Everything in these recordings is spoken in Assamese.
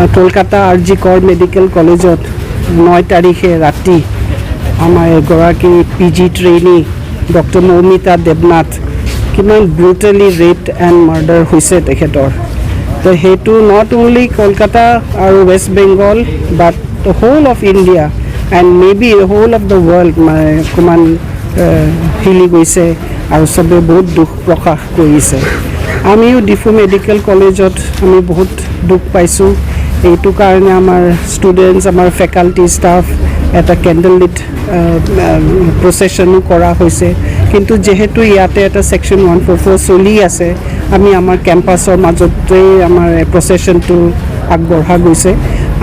Kolkata R G Kar medical কলেজত 9 তাৰিখে ৰাতি আমাৰ এগৰাকী P G trainee doctor Moumita Debnath কিমান ব্ৰুটেলি ৰেপ এণ্ড মাৰ্ডাৰ হৈছে তেখেতৰ। তো সেইটো not only Kolkata আৰু west Bengal, but the whole of India and maybe whole of the world মানে অকণমান হিলি গৈছে আৰু চবে বহুত দুখ প্ৰকাশ কৰিছে। আমিও ডিফু মেডিকেল কলেজত আমি বহুত দুখ পাইছোঁ। এইটো কাৰণে আমাৰ ষ্টুডেণ্টছ, আমাৰ ফেকাল্টি, ষ্টাফ এটা কেণ্ডেল লিট প্ৰচেছনো কৰা হৈছে। কিন্তু যিহেতু ইয়াতে এটা ছেকশ্যন 144 চলি আছে, আমি আমাৰ কেম্পাছৰ মাজতেই আমাৰ প্ৰচেছনটো আগবঢ়া গৈছে।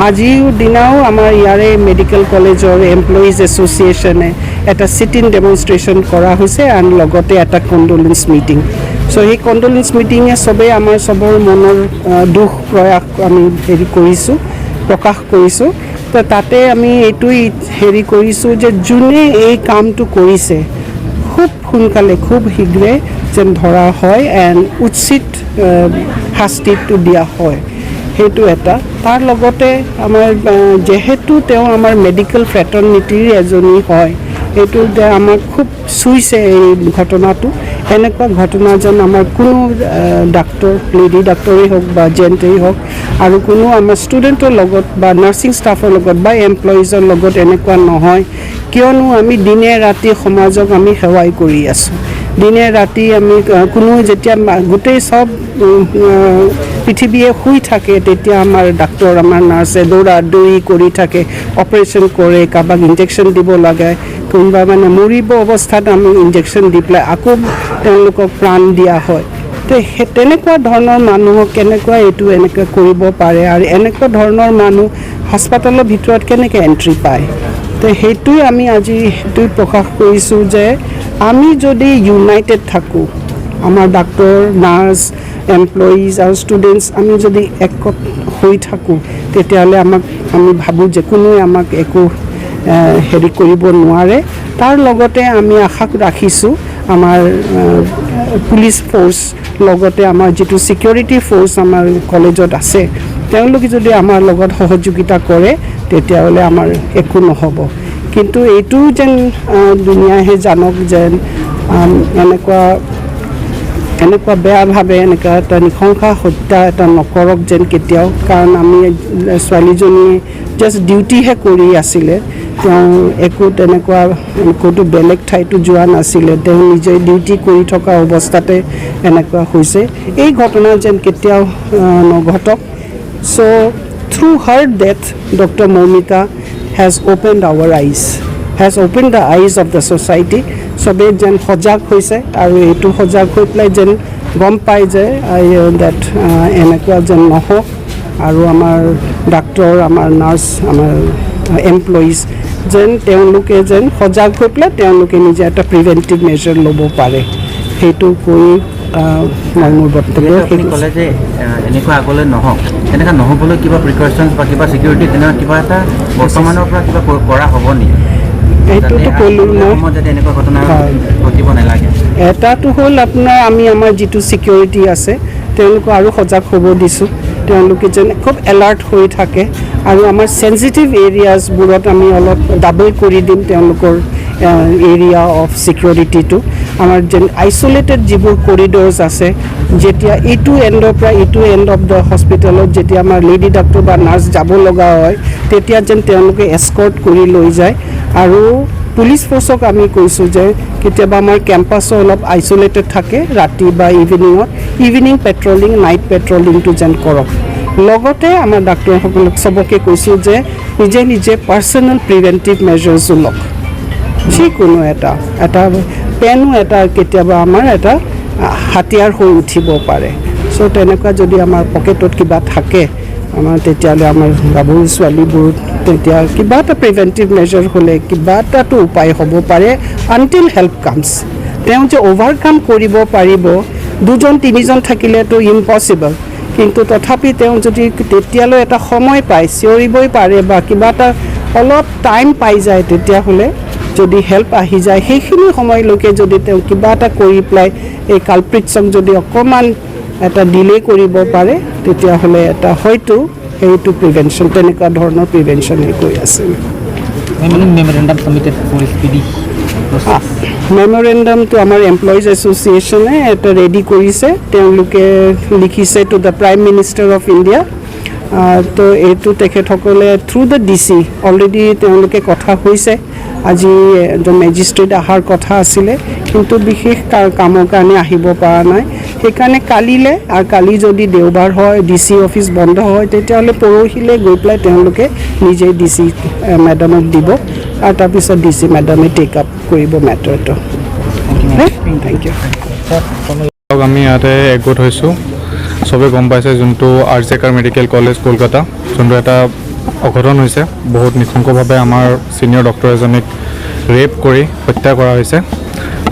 আজিৰ দিনাও আমাৰ ইয়াৰে মেডিকেল কলেজৰ এমপ্লয়িজ এছ'চিয়েশ্যনে এটা চিট ইন ডেমনষ্ট্ৰেশ্যন কৰা হৈছে এণ্ড লগতে এটা কণ্ডোলেন্স মিটিং। চ' সেই কণ্ডোলেন্স মিটিঙে চবেই আমাৰ চবৰ মনৰ দুখ প্ৰয়াস আমি হেৰি কৰিছোঁ, প্ৰকাশ কৰিছোঁ। তো তাতে আমি এইটোৱেই হেৰি কৰিছোঁ যে যোনে এই কামটো কৰিছে, খুব সোনকালে, খুব শীঘ্ৰে যেন ধৰা হয় এণ্ড উচিত শাস্তিটো দিয়া হয়, সেইটো এটা। তাৰ লগতে আমাৰ যিহেতু তেওঁ আমাৰ মেডিকেল ফ্ৰেটাৰ্নিটিৰ এজনী হয়, এইটো যে আমাক খুব চুইছে এই ঘটনাটো। এনেকুৱা ঘটনা যেন আমাৰ কোনো ডাক্তৰ, লেডি ডাক্তৰেই হওক বা জেণ্টেই হওক, আৰু কোনো আমাৰ ষ্টুডেণ্টৰ লগত বা নাৰ্ছিং ষ্টাফৰ লগত বা এমপ্লয়িজৰ লগত এনেকুৱা নহয়। কিয়নো আমি দিনে ৰাতি সমাজক আমি সেৱাই কৰি আছোঁ। দিনে ৰাতি আমি কোনো যেতিয়া গোটেই চব পৃথিৱীয়ে শুই থাকে, তেতিয়া আমাৰ ডাক্তৰ, আমাৰ নাৰ্ছে দৌৰা দৌৰি কৰি থাকে, অপাৰেশ্যন কৰে, কাৰোবাক ইনজেকশ্যন দিব লাগে, কোনোবা মানে মৰিব অৱস্থাত আমি ইনজেকশ্যন দি পেলাই আকৌ তেওঁলোকক প্ৰাণ দিয়া হয়। তো সেই তেনেকুৱা ধৰণৰ মানুহক কেনেকুৱা এইটো এনেকৈ কৰিব পাৰে আৰু এনেকুৱা ধৰণৰ মানুহ হাস্পাতালৰ ভিতৰত কেনেকৈ এণ্ট্ৰি পায়? তো সেইটোৱে আমি আজি সেইটোৱে প্ৰকাশ কৰিছোঁ যে আমি যদি ইউনাইটেড থাকোঁ, আমাৰ ডাক্তৰ, নাৰ্ছ, এমপ্লয়িজ আৰু ষ্টুডেণ্টছ, আমি যদি একত হৈ থাকোঁ, তেতিয়াহ'লে আমাক আমি ভাবোঁ যে কোনোৱে আমাক একো হেৰি কৰিব নোৱাৰে। তাৰ লগতে আমি আশা ৰাখিছোঁ আমাৰ পুলিচ ফ'ৰ্চ, লগতে আমাৰ যিটো ছিকিউৰিটি ফ'ৰ্চ আমাৰ কলেজত আছে, তেওঁলোকে যদি আমাৰ লগত সহযোগিতা কৰে, তেতিয়াহ'লে আমাৰ একো নহ'ব। কিন্তু এইটোও যেন দুনীয়াহে জানক যেন এনেকুৱা এনেকুৱা বেয়াভাৱে এনেকুৱা এটা নৃশংস হত্যা এটা নকৰক যেন কেতিয়াও। কাৰণ আমি ছোৱালীজনীয়ে জাষ্ট ডিউটিহে কৰি আছিলে। তেওঁ একো তেনেকুৱা ক'তো বেলেগ ঠাইতো যোৱা নাছিলে। তেওঁ নিজে ডিউটি কৰি থকা অৱস্থাতে এনেকুৱা হৈছে। এই ঘটনা যেন কেতিয়াও নঘটক। So through her death, Doctor Moumita has opened our eyes, has opened the eyes of the society. চবেই যেন সজাগ হৈছে আৰু এইটো সজাগ হৈ পেলাই যেন গম পায় যে ডেট এনেকুৱা যেন নহওক আৰু আমাৰ ডাক্তৰ, আমাৰ নাৰ্ছ, আমাৰ এমপ্লয়িজ যেন তেওঁলোকে যেন সজাগ হৈ পেলাই তেওঁলোকে নিজে এটা প্ৰিভেণ্টিভ মেজাৰ ল'ব পাৰে, সেইটো কৰি মই মোৰ বক্তব্য যিহেতু শেষ আপুনি ক'লে যে এনেকুৱা আগলৈ নহওক, তেনেকুৱা নহ'বলৈ কিবা প্ৰিকশ্যনছ বা কিবা ছিকিউৰিটি তেনেকুৱা কিবা এটা বৰ্তমানৰ পৰা কিবা কৰা হ'ব নেকি? সেইটোতো যাতে ক'লোঁ আগলৈ মই। সময়ত যাতে এনেকুৱা ঘটনা ঘটিব নালাগে। এটাটো হ'ল আপোনাৰ আমি আমাৰ যিটো ছিকিউৰিটি আছে, তেওঁলোকক আৰু সজাগ হ'ব দিছোঁ। তেওঁলোকে যেন খুব এলাৰ্ট হৈ থাকে আৰু আমাৰ চেঞ্চিটিভ এৰিয়াছবোৰত আমি অলপ ডাবল কৰি দিম তেওঁলোকৰ এৰিয়া অফ ছিকিউৰিটিটো। আমাৰ যেন আইচলেটেড যিবোৰ কৰিডৰ্ছ আছে, যেতিয়া এইটো এণ্ডৰ পৰা এইটো এণ্ড অফ the হস্পিটেলত যেতিয়া আমাৰ লেডি ডাক্তৰ বা নাৰ্ছ যাব লগা হয়, তেতিয়া যেন তেওঁলোকে এস্কৰ্ট কৰি লৈ যায়। আৰু পুলিচ ফ'ৰ্চক আমি কৈছোঁ যে কেতিয়াবা আমাৰ কেম্পাছো অলপ আইচলেটেড থাকে, ৰাতি বা ইভিনিঙত ইভিনিং পেট্ৰলিং, নাইট পেট্ৰলিংটো যেন কৰক। লগতে আমাৰ ডাক্তৰসকলক চবকে কৈছোঁ যে নিজে নিজে পাৰ্চনেল প্ৰিভেণ্টিভ মেজাৰ্ছো লওক। যিকোনো এটা এটা পেনো এটা কেতিয়াবা আমাৰ এটা হাতিয়াৰ হৈ উঠিব পাৰে। চ' তেনেকুৱা যদি আমাৰ পকেটত কিবা থাকে আমাৰ, তেতিয়াহ'লে আমাৰ গাভৰু ছোৱালীবোৰ তেতিয়া কিবা এটা প্ৰিভেণ্টিভ মেজাৰ হ'লে কিবা এটাতো উপায় হ'ব পাৰে আনটিল হেল্প কামছ। তেওঁ যে অ'ভাৰকাম কৰিব পাৰিব, দুজন তিনিজন থাকিলেতো ইম্পচিবল, কিন্তু তথাপি তেওঁ যদি তেতিয়ালৈ এটা সময় পায়, চিঞৰিবই পাৰে বা কিবা এটা অলপ টাইম পাই যায়, তেতিয়াহ'লে যদি হেল্প আহি যায়, সেইখিনি সময়লৈকে যদি তেওঁ কিবা এটা কৰি পেলাই এই কালপ্ৰিটছক যদি অকণমান এটা ডিলে কৰিব পাৰে, তেতিয়াহ'লে এটা হয়তো সেইটো প্ৰিভেনশ্যন, তেনেকুৱা ধৰণৰ প্ৰিভেনশ্যন কৰি আছে। Memorandum submitted for speedy process. মেমৰেণ্ডামটো আমাৰ এমপ্লয়িজ এছ'চিয়েশ্যনে এটা ৰেডি কৰিছে। তেওঁলোকে লিখিছে to the Prime Minister of India. তো এইটো তেখেতসকলে থ্ৰু the DC already তেওঁলোকে কথা হৈছে। আজি এজন মেজিষ্ট্ৰেট অহাৰ কথা আছিলে, কিন্তু বিশেষ কামৰ কাৰণে আহিব পৰা নাই। সেইকাৰণে কালিলৈ, আৰু কালি যদি দেওবাৰ হয়, ডিচি অফিচ বন্ধ হয়, তেতিয়াহ'লে পৰহিলৈ গৈ পেলাই তেওঁলোকে নিজে ডিচি মেডামক দিব আৰু তাৰপিছত ডিচি মেডামে টেক আপ কৰিব মেটাৰটো। Thank U. আমি ইয়াতে একগোট হৈছোঁ। চবে গম পাইছে, যোনটো আৰ জি কাৰ মেডিকেল কলেজ, কলকাতা, যোনটো এটা অঘটন হৈছে, বহুত নৃশংসভাৱে আমাৰ ছিনিয়ৰ ডক্টৰ এজনীক ৰেপ কৰি হত্যা কৰা হৈছে।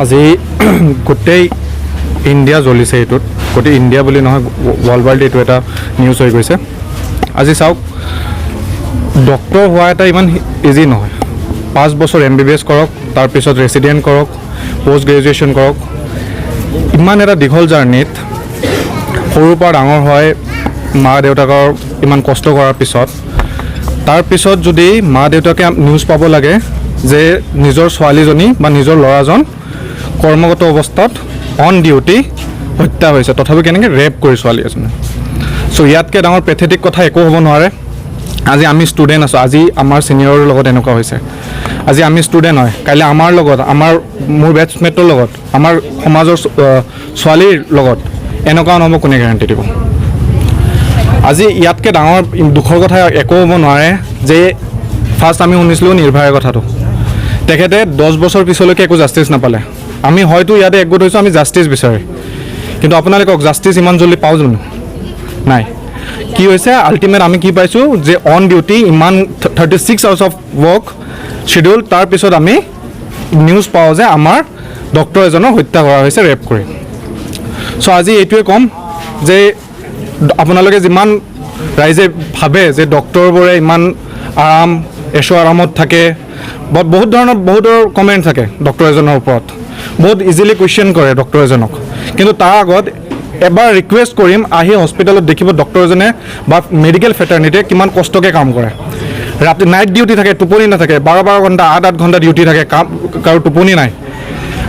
আজি গোটেই ইণ্ডিয়া জ্বলিছে এইটোত। গোটেই ইণ্ডিয়া বুলি নহয়, ৱৰ্ল্ড ৱাইড এইটো এটা নিউজ হৈ গৈছে। আজি চাওক, ডক্টৰ হোৱা এটা ইমান ইজি নহয়। 5 বছৰ এমবিবিএছ কৰক, তাৰপিছত ৰেচিডেণ্ট কৰক, পষ্ট গ্ৰেজুৱেশ্যন কৰক, ইমান এটা দীঘল জাৰ্ণিত সৰুৰ পৰা ডাঙৰ হয়, মা দেউতাকৰ ইমান কষ্ট কৰাৰ পিছত, তাৰপিছত যদি মা দেউতাকে নিউজ পাব লাগে যে নিজৰ ছোৱালীজনী বা নিজৰ ল'ৰাজন কৰ্মগত অৱস্থাত অন ডিউটি হত্যা হৈছে, তথাপি কেনেকৈ ৰেপ কৰি ছোৱালী এজনে। চ' ইয়াতকৈ ডাঙৰ পেথেটিক কথা একো হ'ব নোৱাৰে। আজি আমি ষ্টুডেণ্ট আছোঁ, আজি আমাৰ ছিনিয়ৰৰ লগত এনেকুৱা হৈছে। আজি আমি ষ্টুডেণ্ট হয়, কাইলৈ আমাৰ লগত, মোৰ বেটছমেটৰ লগত, আমাৰ সমাজৰ ছোৱালীৰ লগত এনেকুৱা নহ'ব, কোনে গেৰাণ্টি দিব? আজি ইয়াতকৈ ডাঙৰ দুখৰ কথা একো হ'ব নোৱাৰে যে ফাৰ্ষ্ট আমি শুনিছিলোঁ নিৰ্ভয়াৰ কথাটো, তেখেতে 10 বছৰ পিছলৈকে একো জাষ্টিছ নাপালে। আমি হয়তো ইয়াতে একগোট হৈছোঁ আমি জাষ্টিছ বিচাৰি, কিন্তু আপোনালোকে কওক, জাষ্টিছ ইমান জল্দি পাওঁ জানো? নাই। কি হৈছে আল্টিমেট? আমি কি পাইছোঁ যে অন ডিউটি ইমান 36 hours of work schedule, তাৰপিছত আমি নিউজ পাওঁ যে আমাৰ ডক্টৰ এজনক হত্যা কৰা হৈছে ৰেপ কৰি। চ' আজি এইটোৱে ক'ম যে আপোনালোকে যিমান ৰাইজে ভাবে যে ডক্টৰবোৰে ইমান আৰাম, এচো আৰামত থাকে, বহুত ধৰণৰ বহুতৰ কমেণ্ট থাকে ডক্টৰ এজনৰ ওপৰত, বহুত ইজিলি কুৱেশ্যন কৰে ডক্টৰ এজনক। কিন্তু তাৰ আগত এবাৰ ৰিকুৱেষ্ট কৰিম, আহি হস্পিটেলত দেখিব ডক্টৰ এজনে বা মেডিকেল ফেটাৰ্নিটিয়ে কিমান কষ্টকৈ কাম কৰে। ৰাতি নাইট ডিউটি থাকে, টোপনি নাথাকে, 12 12 ঘণ্টা, 8 8 ঘণ্টা ডিউটি থাকে, কাম কাৰো টোপনি নাই।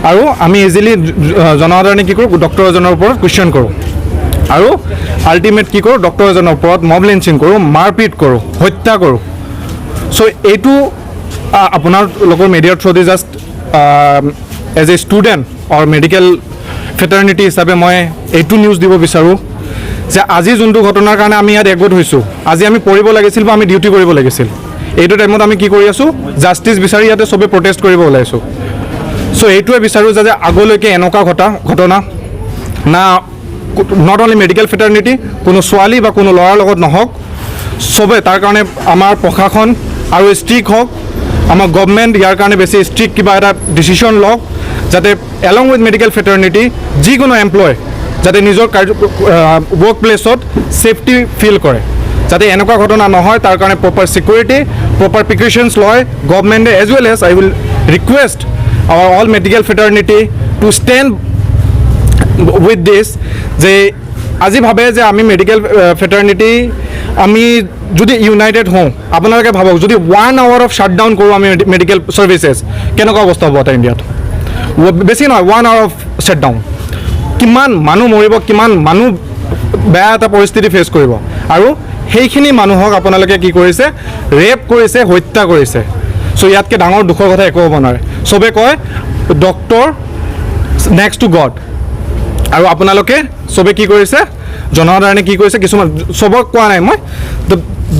আৰু আমি ইজিলি জনসাধাৰণে কি কৰোঁ? ডক্টৰ এজনৰ ওপৰত কুৱেশ্যন কৰোঁ আৰু আল্টিমেট কি কৰোঁ? ডক্টৰ এজনৰ ওপৰত মব লিঞ্চিং কৰোঁ, মাৰপিট কৰোঁ, হত্যা কৰোঁ। চ' এইটো আপোনালোকৰ মিডিয়াৰ through the just as a student or medical fraternity হিচাপে মই এইটো নিউজ দিব বিচাৰোঁ যে আজি যোনটো ঘটনাৰ কাৰণে আমি ইয়াত একগোট হৈছোঁ, আজি আমি পঢ়িব লাগিছিল বা আমি ডিউটি কৰিব লাগিছিল, এইটো টাইমত আমি কি কৰি আছোঁ? জাষ্টিছ বিচাৰি ইয়াতে চবেই প্ৰটেষ্ট কৰিব ওলাইছোঁ। চ' এইটোৱে বিচাৰোঁ যে আগলৈকে এনেকুৱা ঘটনা না not only medical fraternity, কোনো ছোৱালী বা কোনো ল'ৰাৰ লগত নহওক। চবে তাৰ কাৰণে আমাৰ প্ৰশাসন আৰু ষ্ট্ৰিক্ট হওক, আমাৰ গভমেণ্ট ইয়াৰ কাৰণে বেছি ষ্ট্ৰিক্ট কিবা এটা ডিচিশ্যন লওক, যাতে এলং উইথ মেডিকেল ফেটাৰ্নিটি যিকোনো এমপ্লয় যাতে নিজৰ ৱৰ্ক প্লেচত ছেফটি ফিল কৰে, যাতে এনেকুৱা ঘটনা নহয়। তাৰ কাৰণে প্ৰপাৰ ছিকিউৰিটি, প্ৰপাৰ প্ৰিকশ্যনছ লয় গভমেণ্টে। As well as I will request our all medical fraternity to stand with this যে আজি ভাবে যে আমি মেডিকেল ফেটাৰ্নিটি আমি যদি ইউনাইটেড হওঁ, আপোনালোকে ভাবক, যদি one hour of shutdown কৰোঁ আমি মেডিকেল ছাৰ্ভিচেছ, কেনেকুৱা অৱস্থা হ'ব এটা ইণ্ডিয়াত? বেছি নহয়, ওৱান আৱাৰ অফ শ্বাটডাউন, কিমান মানুহ মৰিব, কিমান মানুহ বেয়া এটা পৰিস্থিতি ফেচ কৰিব। আৰু সেইখিনি মানুহক আপোনালোকে কি কৰিছে? ৰেপ কৰিছে, হত্যা কৰিছে। চ' ইয়াতকৈ ডাঙৰ দুখৰ কথা একো হ'ব নোৱাৰে। চবে কয় ডক্টৰ নেক্সট টু গড, আৰু আপোনালোকে চবে কি কৰিছে? জনসাধাৰণে কি কৰিছে? কিছুমান, চবক কোৱা নাই মই,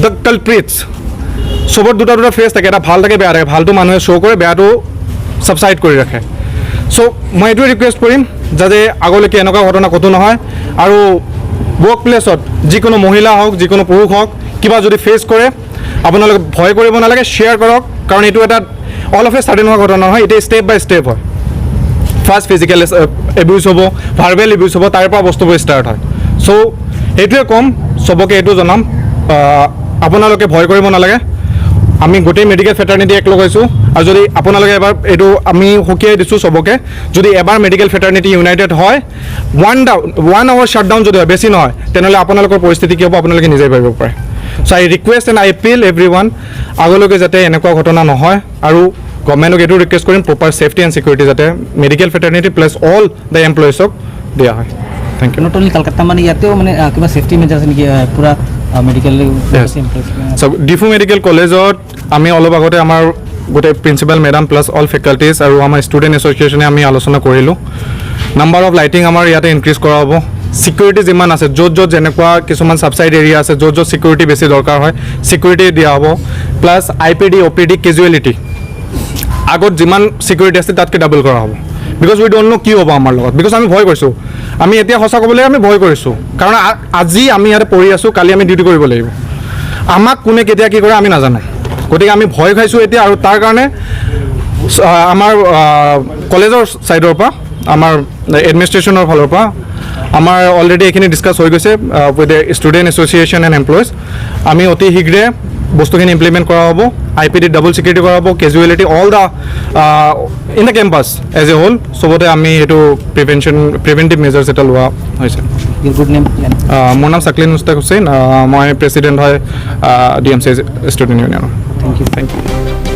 the কালপ্ৰিটছ। চবৰ দুটা দুটা ফেচ থাকে, এটা ভাল থাকে, বেয়া থাকে। ভালটো মানুহে শ্ব' কৰে, বেয়াটো ছাবচাইড কৰি ৰাখে। চ' মই এইটোৱে ৰিকুৱেষ্ট কৰিম যাতে আগলৈকে এনেকুৱা ঘটনা ক'তো নহয় আৰু ৱৰ্ক প্লেচত যিকোনো মহিলা হওক, যিকোনো পুৰুষ হওক, কিবা যদি ফেচ কৰে, আপোনালোকে ভয় কৰিব নালাগে, শ্বেয়াৰ কৰক। কাৰণ এইটো এটা অল অফ এ ছাডেন হোৱা ঘটনা নহয়, এতিয়া ষ্টেপ বাই ষ্টেপ হয়। ফাৰ্ষ্ট ফিজিকেল এবিউজ হ'ব, ভাৰ্বেল এবিউজ হ'ব, তাৰ পৰা বস্তুবোৰ ষ্টাৰ্ট হয়। চ' সেইটোৱে ক'ম চবকে, এইটো জনাম, আপোনালোকে ভয় কৰিব নালাগে। আমি গোটেই মেডিকেল ফেটাৰ্নিটি একলগ হৈছোঁ আৰু যদি আপোনালোকে এবাৰ, এইটো আমি সকীয়াই দিছোঁ চবকে, যদি এবাৰ মেডিকেল ফেটাৰ্নিটি ইউনাইটেড হয়, one down 1 hour shutdown যদি হয়, বেছি নহয়, তেনেহ'লে আপোনালোকৰ পৰিস্থিতি কি হ'ব আপোনালোকে নিজেই ভাবিব পাৰে। So I request and I appeal everyone, আগলৈকে যাতে এনেকুৱা ঘটনা নহয় আৰু গভমেণ্টক এইটো ৰিকুৱেষ্ট কৰিম, প্ৰপাৰ ছেফটি এণ্ড ছিকিউৰিটি যাতে medical fraternity plus all the এমপ্লয়িজক দিয়া হয়। Thank you. Not only Kolkata, মানে ইয়াতেও মানে কিবা ছেফটি মেজাৰ্ছ নেকি পুৰা মেডিকেল? Yes. চ' ডিফু মেডিকেল কলেজত আমি অলপ আগতে আমাৰ গোটেই principal madam plus all faculties আৰু আমাৰ ষ্টুডেণ্ট এছ'চিয়েশ্যনে আমি আলোচনা কৰিলোঁ। নাম্বাৰ অফ লাইটিং আমাৰ ইয়াতে ইনক্ৰিজ কৰা হ'ব। ছিকিউৰিটি যিমান আছে, য'ত য'ত যেনেকুৱা কিছুমান ছাবচাইড এৰিয়া আছে, য'ত য'ত ছিকিউৰিটি বেছি দৰকাৰ হয়, ছিকিউৰিটি দিয়া হ'ব। প্লাছ আই পি ডি, অ' পি ডি, কেজুৱেলিটি আগত যিমান ছিকিউৰিটি আছিল তাতকৈ ডাবল কৰা হ'ব, because we don't ন' কি হ'ব আমাৰ লগত, because আমি ভয় কৰিছোঁ। আমি এতিয়া সঁচা ক'বলৈ আমি ভয় কৰিছোঁ, কাৰণ আজি আমি ইয়াতে পঢ়ি আছোঁ, কালি আমি ডিউটি কৰিব লাগিব। আমাক কোনে কেতিয়া কি কৰে আমি নাজানো। গতিকে আমি ভয় খাইছোঁ এতিয়া। আৰু তাৰ কাৰণে আমাৰ কলেজৰ ছাইডৰ পৰা, আমাৰ এডমিনিষ্ট্ৰেশ্যনৰ ফালৰ পৰা আমাৰ অলৰেডি এইখিনি ডিছকাছ হৈ গৈছে with the student association and employees. আমি অতি শীঘ্ৰে বস্তুখিনি ইমপ্লিমেণ্ট কৰা হ'ব। আই পি ডিত ডাবল ছিকিউৰিটি কৰা হ'ব, casualty, all the in the campus as a whole, চবতে আমি সেইটো প্ৰিভেণ্টিভ মেজাৰ্ছ এটা লোৱা হৈছে। Your good name? মোৰ নাম চাকলিন মুস্তাক হুছেইন। মই প্ৰেচিডেণ্ট হয় ডি এম চি ষ্টুডেণ্ট ইউনিয়নৰ। Thank you. Thank you.